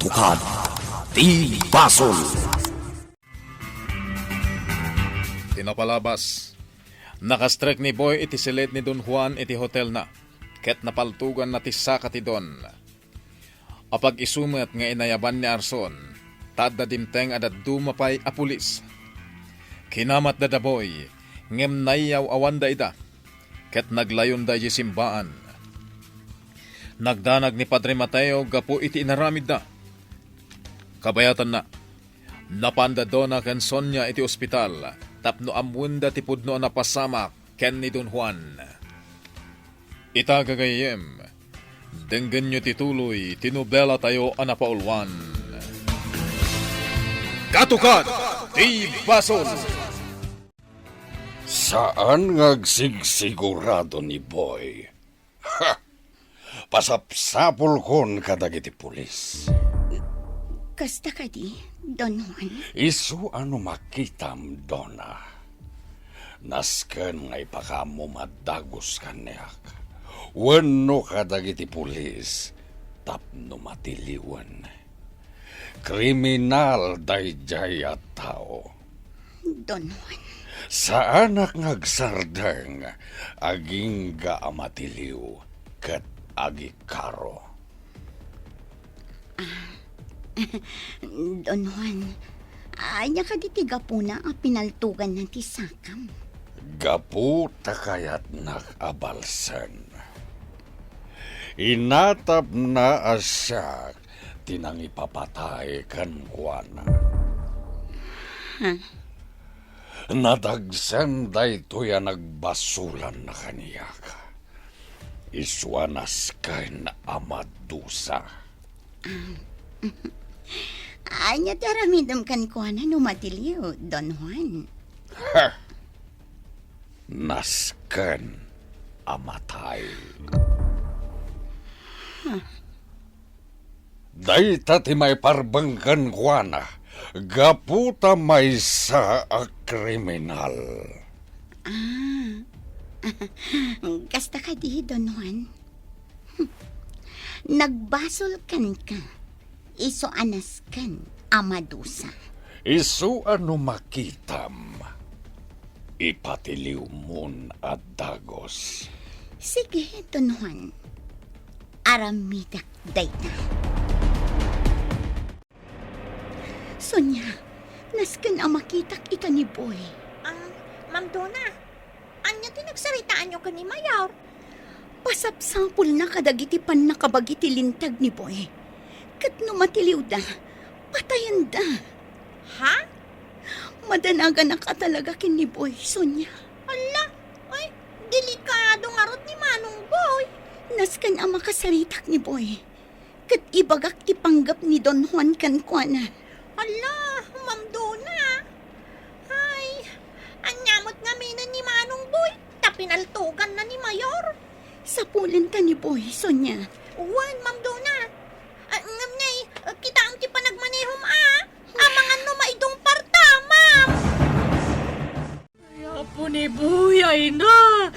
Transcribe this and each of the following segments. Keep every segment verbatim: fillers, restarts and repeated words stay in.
Katukad ti basol. Ti napalabas, nakastrek ni Boy iti siled ni Don Juan iti hotelna, ket napaltoganna ti saka ti Don. Apag-isu met nga inayaban ni Arson, ta adda dimteng a dadduma pay a pulis. Kinamatda da Boy, ngem nayaw-awanda ida, ket naglayonda idiay simbaan. Nagdanag ni Padre Mateo gapu iti inaramidda. Kabayatanna, napanda Dona ken Sonia iti ospital tapno ammoenda ti pudno a napasamak ken ni Don Juan. Ita, gagayyem, denggenyo ti tuloy ti nobelatayo a napauluan, Katukad ti Basol. Saan nga agsigsigurado ni Boy. Ha! Pasapsapulkon kadagiti pulis. Kasta kadi, Don Juan? Isu a no makitam, Dona. Nasken nga ipakaammom a dagus kaniak wenno kadagiti pulis tapno matiliwen. Kriminal daydiay a tao. Don Juan. Saanak nga agsardeng, agingga a matiliw ket agikaro. Ah, Don Juan, ania kadi ti gapuna a pinaltoganna ti sakam? Gapu ta kayatnak a balsen. Inatapna a siak ti nangipapatay kenkuana. Ha? Nadagsen daytoy a nagbasolanna kaniak. Isu a nasken a madusa. Ania ti aramidem kenkuana no matiliw, Don Juan? Ha! Nasken a matay. Huh. Dayta ti maiparbeng kenkuana gapu ta maysa a kriminal. Ah. Kasta kadi, Don Juan? Nagbasol kenka. Isu a nasken a madusa. Isu a no makitam, ipatiliwmon a dagus. Sige, Don Juan. Aramidek dayta. Sonia, nasken a makitak ita ni Boy. Ah, Ma'am Dona, ania ti nagsaritaanyo ken ni Mayor? Pasapsapulna kadagiti pannakabagi ti linteg ni Boy. Ket no matiliwda, patayenda. Ha? Madanaganak a talaga ken ni Boy, Sonia. Hala, ay, delikado ngarud ni Manong Boy. Nasken a makasaritak ni Boy. Ket ibagak ti panggep ni Don Juan kenkuana. Hala, Ma'am Dona. Ay, ania met ngamin ni Manong Boy? Ta pinaltoganna ni Mayor. Sapulenta ni Boy, Sonia. Wen, Ma'am Dona. Ah, ngem nay, ah, kitaem ti panagmanehom a. Amangan no maidungparta, ma'am. Ay, apo ni Boy, ay na!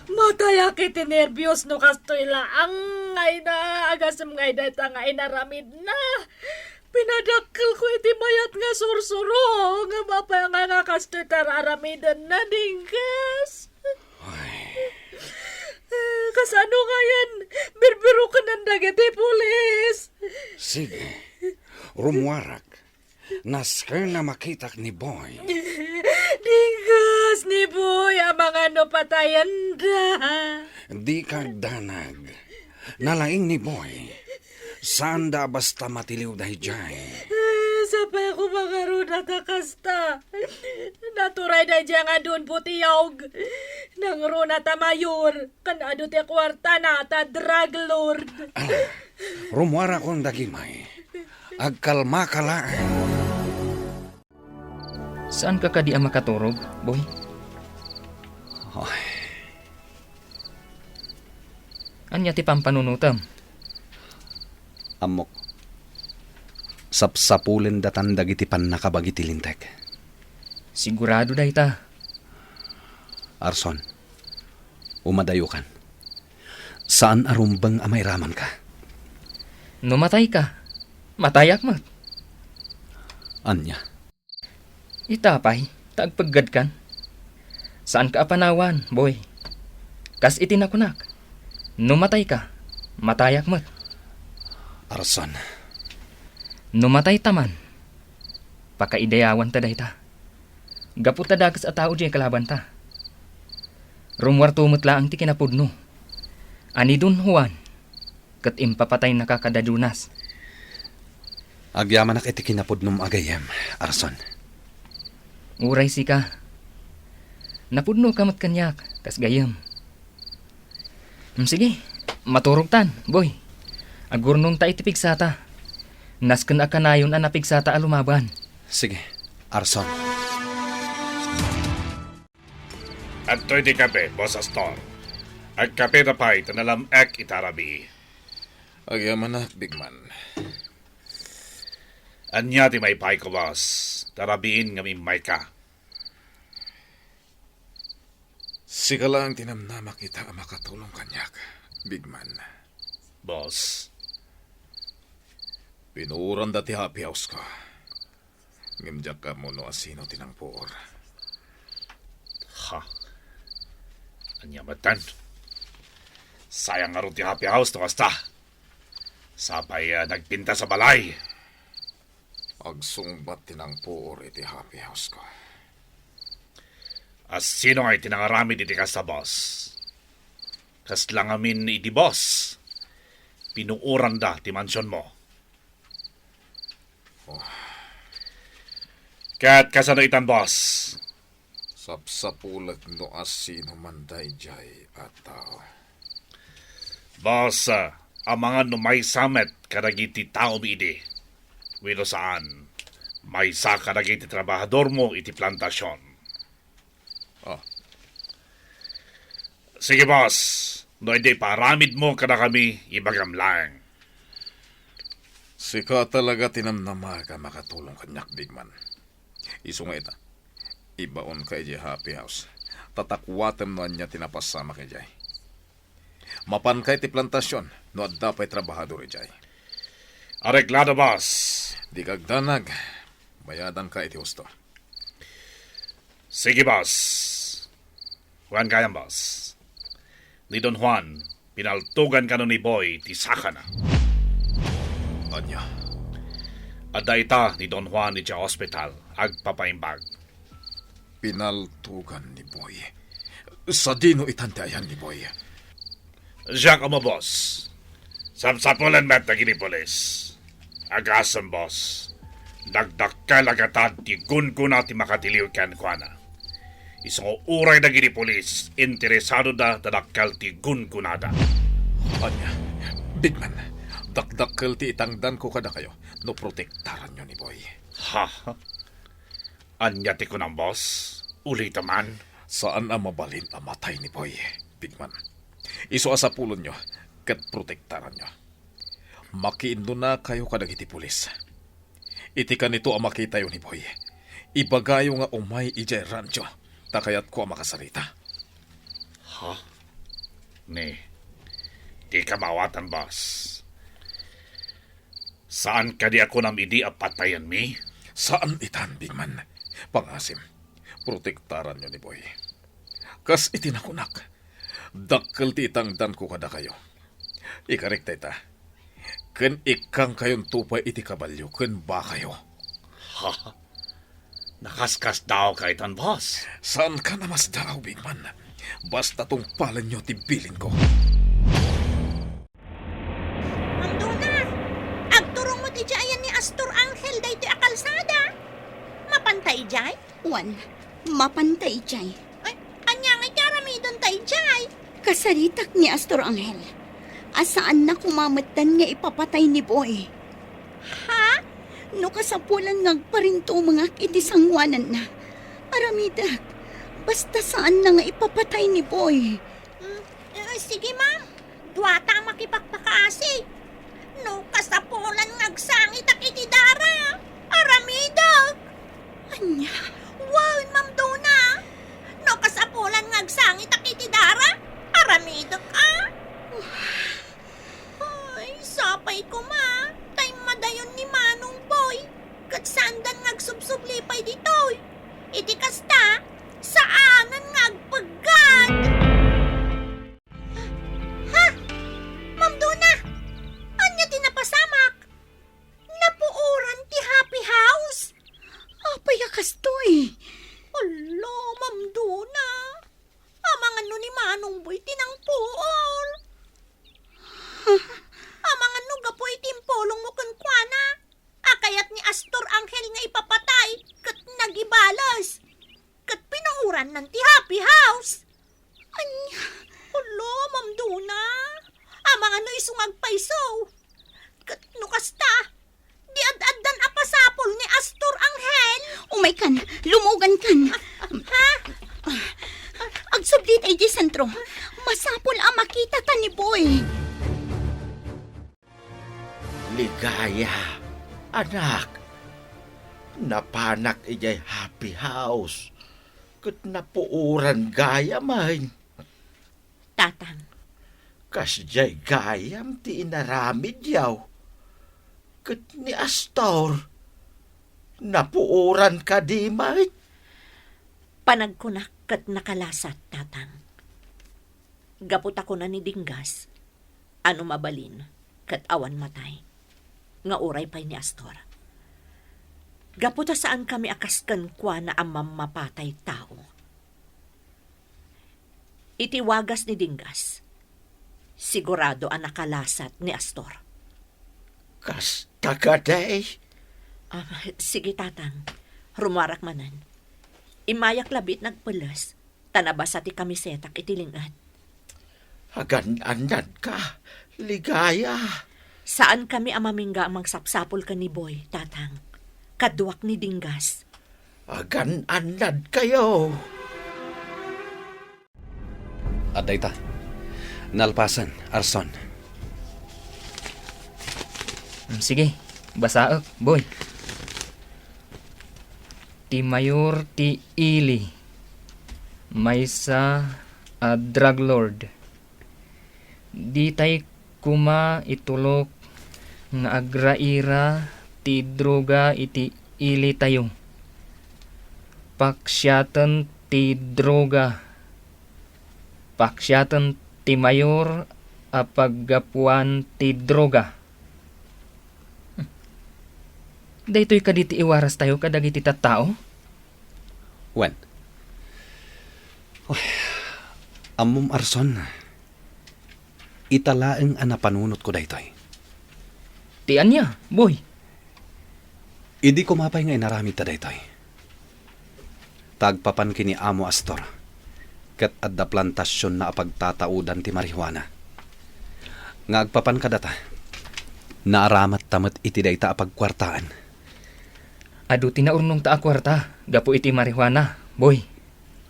Matayak iti nerbios no kastoy laeng, ay na! Agasem ngay dayta nga inaramidna. Pinadakkelko iti mayat nga sursuro, ngem apay nga, nga kastoy ti ar-aramidenna, Dinggas? Ay. Kasano ngayen? Birbirokenan dagiti pulis. Sige, rumuarak. Nasken a makitak ni Boy. Dinggas ni Boy, amangan no patayenda. Dika agdanag. Nalaing ni Boy. Saanda a basta matiliw daydiay. Sapay koma ngarud a ta kasta. Naturay daydiay nga adun butiyog. Nangruna ta mayor. Ken adu ti kuartana ta drug lord. Ala, rumuarakon dagimay. Agkalmaka laeng. Saanka kadi a makaturog, Boy? Ay. Ania ti pampanunotem? Ammok. Sapsapulendatan dagiti pannakabagi ti Linteg. Sigurado dayta. Arson, umadayokan. Saan a rumbeng a mairamanka. No matayka, Matayak met. Ania? Ita pay, ta agpeggadkan. Saanka a panawan, boy. Kas iti nakunak, no matayka, matayak met. Arson. No matayta man, pakaidayawanta dayta. Gapu ta dakes a tao diay kalabanta. Rummuarto met laeng ti kinapudno a ni Don Juan ket impapataynaka kada Jonas. Agyamanak iti kinapudnom a gayyem, Arson. Uray sika. Napudnoka met kaniak, kas gayyem. Hmm, sige, maturogtan, boy. Agurnongta iti pigsata. Nasken a kanayon a napigsata a lumaban. Sige, Arson. Adtoy ti kape, Boss Astor. Agkapeta pay ta nalam-ek ita rabii. Agyamanak, Bigman. Ania ti maipayko, boss? Ta rabiin ngem immayka. Sika laeng ti namnamak ita a makatulong kaniak, Bigman. Boss. Pinuoranda ti happy house ko. Ngem diak ammo no asino ti nangpuor. Ha? Ania metten? Sayang ngarud ti happy house no kasta. Sapay a nagpintas a balay. Agsungbat ti nangpuor iti happy house ko. Asino ngay ti nangaramid iti kasta, boss? Kasla ngamin idi, boss? Pinuoranda ti mansionmo. Oh. Ket kasano itan, boss? Sapsapulek no asino man daydiay a tao. Boss, ah, amangan no maysa met kadagiti taomi idi. Wenno saan, maysa kadagiti trabahadormo iti plantasion. Ah. Sige, boss. No idi, ipaaramidmo kadakami, ibagam laeng. Sika talaga ti namnama a makatulong kaniak, Bigman. Isu nga ita, ibaonka idiay happy house. Tatakuatem no ania ti napasamak idiay. Mapanka iti plantasion no adda pay trabahador idiay. Areglado, boss. Dika agdanag. Bayadanka iti husto. Sige, boss. Kuan gayam, boss. Ni Don Juan, pinaltogan kano ni Boy ti sakana. Ania? Adda ita ni Don Juan idiay ospital, agpapaimbag. Pinaltogan ni Boy. Sadino itan ti ayan ni Boy? Diak ammo, boss. Sapsapulen met dagiti pulis. Agasem, boss. Nagdakkel a gatad ti gunggona ti makatiliw kenkuana. Isu nga uray dagiti pulis, interesadoda ta dakkel ti gunggonada. Ania, Bigman, dakdakkel ti itangdanko kadakayo no protektaranyo ni Boy. Ha? Ania ti kunam, boss? Ulita man. Saan a mabalin a matay ni Boy, Bigman. Isu a sapulenyo ket protektaranyo. Makiinnunakayo kadagiti pulis. Iti kanito a makitayo ni Boy, ibagayo nga umay idiay rancho, ta kayatko a makasarita. Ha? Ni, dika maawatan, boss. Saan kadi a kunam idi a patayenmi? Saan itan, Bigman. Pangasim, protektaranyo ni Boy. Kas iti nakunak, dakkel ti itangdanko kadakayo. Ikarik dayta. Ken ikkangkayonto pay iti kabalio ken bakayo. Ha? Nakaskasdaawka itan, boss? Saankan a masdaaw, Bigman. Basta tungpalenyo ti bilinko. Ma'am Dona, agturong met idiay ayan ni Astor Angel daytoy a kalsada. Mapanta idiay? Wen, mapanta idiay. Ay, ania ngay ti aramidenta idiay? Kasaritak ni Astor Angel a saanna koma metten nga ipapatay ni Boy. Ha? No kasapulan nga agparintumengak iti sangoananna, aramidek. Basta saanna nga ipapatay ni Boy. Mm, eh, sige, ma'am. Duata a makipakpakaasi. No kasapulan nga agsangitak iti dara, aramidek. Ania? Wen, Ma'am Dona. No kasapulan nga agsangitak iti dara, aramidek a. Ay, sapay koma, ta immadayon ni Nungboy ti nangpuor. Amangan no gapu iti impulongmo kenkuana a kayat ni Astor Angel nga ipapatay ket nagibales. Ket pinuorannan ti Happy House. Ania? Hala, Ma'am Dona. Amangan no isu nga agpayso. Ket no kasta, di ad-addan a pasapul ni Astor Angel. Umaykan, lumugankan. Ha? Agsubli ta idiay sentro. Masapul a makitata ni Boy. Ligaya, anak. Napanak idiay Happy House. Ket napuoran gayamen. Tatang. Kasdiay gayam ti inaramidyo. Ket ni Astor, napuoran kadi met? Panagkunak ket nakalasat, Tatang. Gapu ta kuna ni Dinggas, a no mabalin, ket awan matay, nga uray pay ni Astor. Gapu ta saankami a kas kenkuana a mammapatay tao. Iti wagas ni Dinggas, sigurado a nakalasat ni Astor. Kasta kadi? Ah, sige, Tatang. Rumuarak manen. Immayak labi ti nagpelles, ta nabasa ti kamisetak iti ling-et. Agan-annadka, Ligaya. Saankami a mamingga a mangsapsapul ken ni Boy, Tatang. Kaduak ni Dinggas. Agan-annadkayo. Adda ita. Nalpasen, Arson. Mm, sige, basaek, Boy. Ti mayor ti ili, maysa a drug lord. Ditay koma itulok nga agraira ti droga iti ilitayo. Paksiaten ti droga. Paksiaten ti mayor a paggapuan ti droga. Hmm. Daytoy kadi ti iwarastayo kadagiti tattao? Wen. Uy, ammom, Arson, ita laeng a napanunotko daytoy. Ti ania, Boy? Idi koma pay nga inaramidta daytoy, ta agpapan ken ni Amo Astor, ket adda plantasionna a pagtataodan ti marihuana. Nga agpapan kadata, naaramatta met iti dayta a pagkuartaan. Adu ti naurnongta a kuarta gapu iti marihuana, Boy.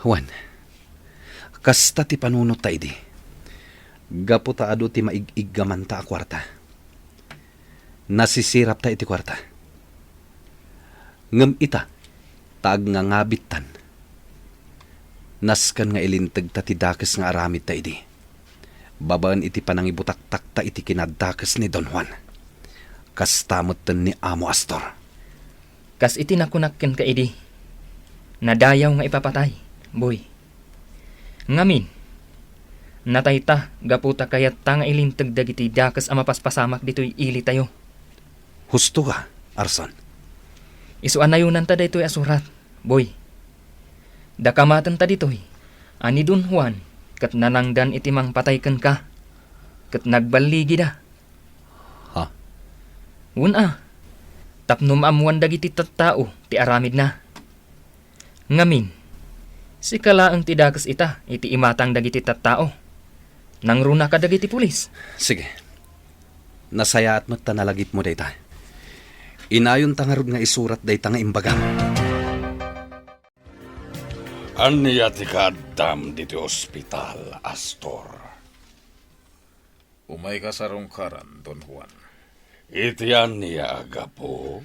Wen, kasta ti panunotta idi. Gapu ta adu ti maig-iggamanta a kuarta, nasisirapta iti kuarta. Ngem ita, ta agngangabittan, nasken nga ilintegta ti dakes nga aramidta idi, babaen iti panangibutaktakta iti kinadakes ni Don Juan. Kasta metten ni Amo Astor. Kas iti nakunak kenka idi, nadayaw nga ipapatay, Boy. Ngamin, natayta gapu ta kayatta nga ilinteg dagiti dakes a mapaspasamak ditoy ilitayo. Husto ka, Arson. Isu a nayonanta daytoy a surat, Boy. Dakamatenta ditoy a ni Don Juan ket nanangdan iti mangpatay kenka, ket nagballigida. Ha? Wen a, tapno maammoan dagiti tattao ti aramidna. Ngamin, sika laeng ti dakes ita iti imatang dagiti tattao. Nangruna kadagiti pulis. Sige. Nasayaat met ta nalagipmo dayta. Inayonta ngarud nga isurat dayta nga imbagam. Ania ti kaaddam ditoy ospital, Astor? Umayka sarungkaran, Don Juan. Iti ania a gapu?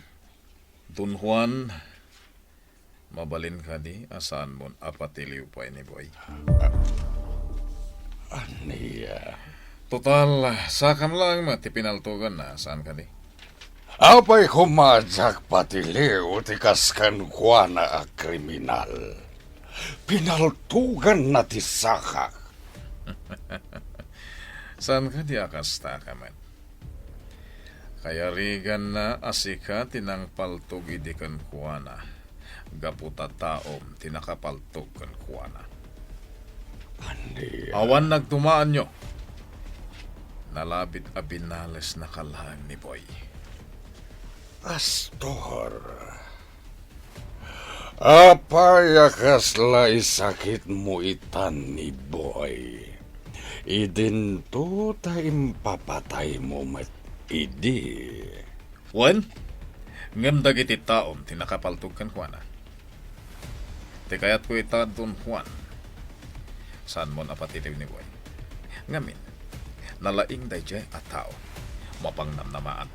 Don Juan, mabalin kadi a saanmon a patiliw pay ni Boy? Ania? Total, sakam laeng met ti pinaltoganna, saan kadi? Apay koma a diak patiliw ti kas kenkuana a kriminal? Pinaltoganna ti sakak. Saan kadi a kasta ka met? Kayariganna a sika ti nangpaltog idi kenkuana, gapu ta taom ti nakapaltog kenkuana. Ania Awan nagdumaanyo. Nalabit a binalesnaka laeng ni Boy. Astor, apay a kasla isakitmo itan ni Boy? Idinto ta impapataymo met idi. Wen, ngem dagiti taom ti nakapaltog kenkuana. Ti kayatko ita, Don Juan, saanmon a patiliw ni Boy. Ngamin, nalaing daydiay a tao. Mapangnamnamaat.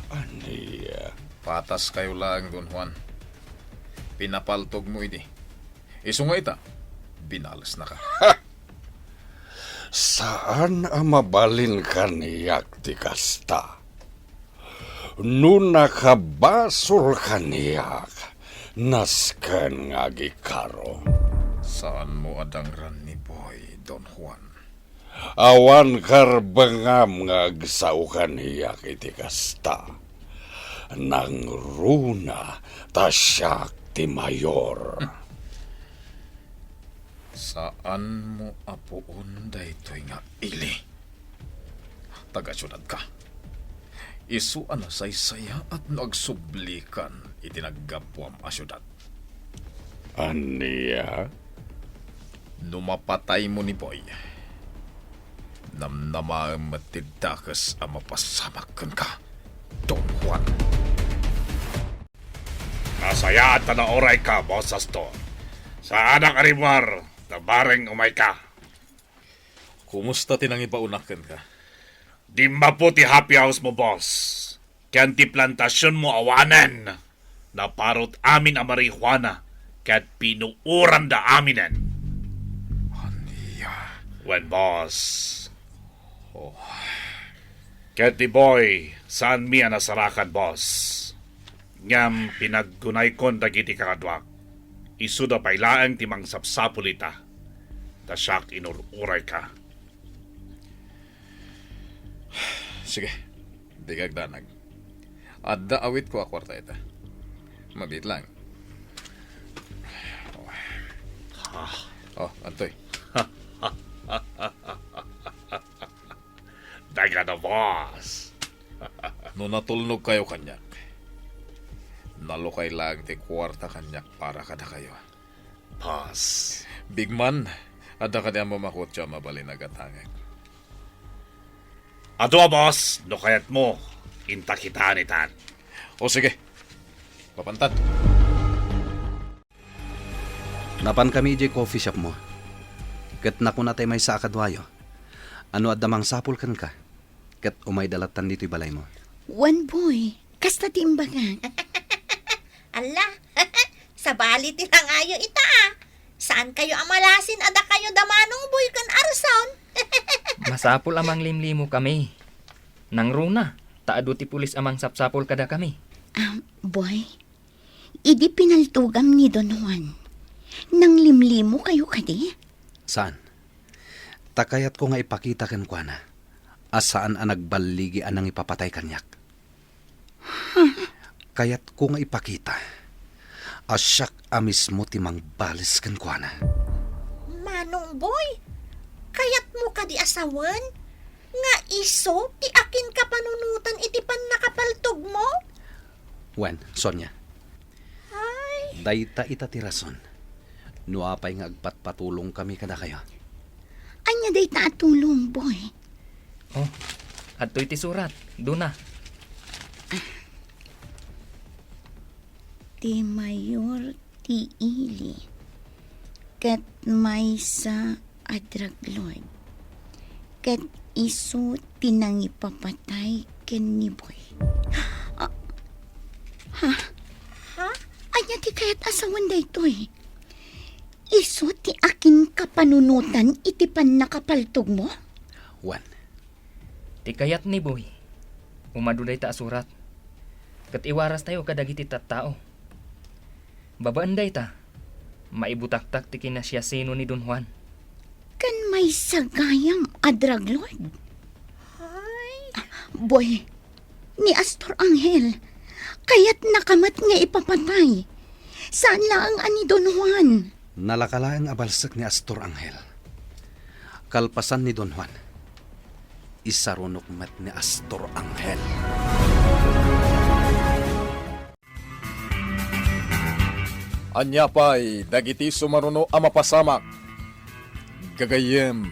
Ania? Pataskayo laeng, Don Juan. Pinapaltogmo idi. Isu nga ita, binalesnaka. Saan a mabalin kaniak ti kasta. No nakabasol kaniak, nasken nga agikaro. Saanmo a dangran ni Boy, Don Juan. Awan karbengam nga agsao kaniak iti kasta. Nangruna ta siak ti mayor. Saanmo a puon daytoy nga ili. Taga-siudadka. Isu a nasaysayaat no agsublikan iti naggapuam a siudad. Ania? No mapataymo ni Boy, namnamaem met ti dakes a mapasamak kenka, Don Juan. Nasayaat ta naurayka, Boss Astor. Saanak a ribuar ta bareng umayka. Kumusta ti nangibaonak kenka? Dimmapo ti happy house mo, boss. Ken ti plantasionmo awanen. Naparot amin a marijuana ket pinuoranda aminen. Ania? Wen, boss. Oh. Ket ni Boy, saanmi a nasarakan, boss. Ngem pinaggunaykon dagiti kakaduak. Isuda pay laeng ti mangsapsapul ita. Ta siak inur-urayka. Sige, dika agdanag. Adda awitko a kuarta ita. Mabiit lang. Ah. Oh, antoy. Daga na, boss. No natulnogkayo kaniak, nalukay lang ti kuarta kaniak para kadakayo. Boss. Big man, adda kadi a mamakutyo a mabalin a gatangek? Adu a, boss, no kayatmo, inta kitaan itan. O sige, mapantad. Napankami idiay coffee shop mo. Ket nakuna tay maysa a kaduayo a no adda mangsapul kenka, ket umayda lattan ditoy balaymo. Wen, Boy, kasta ti imbagak. Alla, sabali ti rangayo ita, a. Saankayo a malasin a dakayo da Manong Boy ken Arson? Masapul a manglimlimokami. Nangruna, ta adu ti pulis a mangsapsapul kadakami. Ah, Boy, idi pinaltogam ni Don Juan, nanglimlimokayo kadi? Saan. Ta kayatko nga ipakita kenkuana a saan a nagballigi a nangipapatay kaniak. Kayatko nga ipakita a siak a mismo ti mangbales kenkuana. Manong Boy, kayatmo kadi a sawen nga isu ti akinkapanunotan iti pannakapaltogmo? Wen, Sonia. Ay. Dayta ita ti rason no apay nga agpatpatulongkami kadakayo. Ania dayta a tulong, Boy? Oh, adtoy ti surat, Dona. Ti mayor ti ili, ket maysa a drug lord, ket isu ti nangipapatay ken ni Boy. Ah, ha? Ha? Ania ti kayat a sawen daytoy? Isu ti akinkapanunotan iti pannakapaltogmo? Wen. Ti kayat ni Boy, umadu dayta a surat, ket iwarastayo kadagiti tattao. Babaen dayta, maibutaktak ti kinasiasino ni Don Juan. Ken maysa gayam a drug lord? Ay. Ah, Boy, ni Astor Angel, kayatnaka met nga ipapatay. Saan laeng a ni Don Juan. Nalaka laeng a balsek ni Astor Angel. Kalpasan ni Don Juan, isarunok met ni Astor Angel. Ania pay dagiti sumaruno a mapasamak? Gagayyem,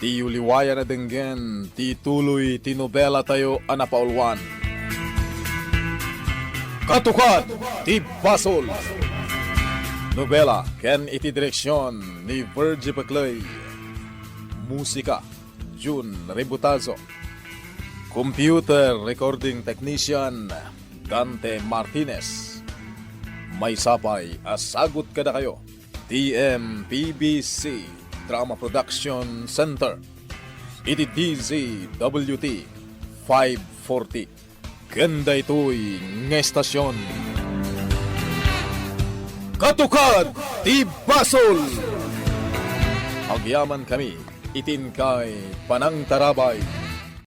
diyo liwayan a denggen ti tuloy ti nobelatayo a napauluan. Katukad ti Basol! Nobela ken iti direksion ni Virgie Peclay. Musika, Jun Ributazo. Computer recording technician, Dante Martinez. Maysa pay a sagut kadakayo ti M P B C Drama Production Center iti D Z W T five forty. Ken daytoy nga estasyon, Katukad ti Basol! Agyaman kami iti inkay panangtarabay.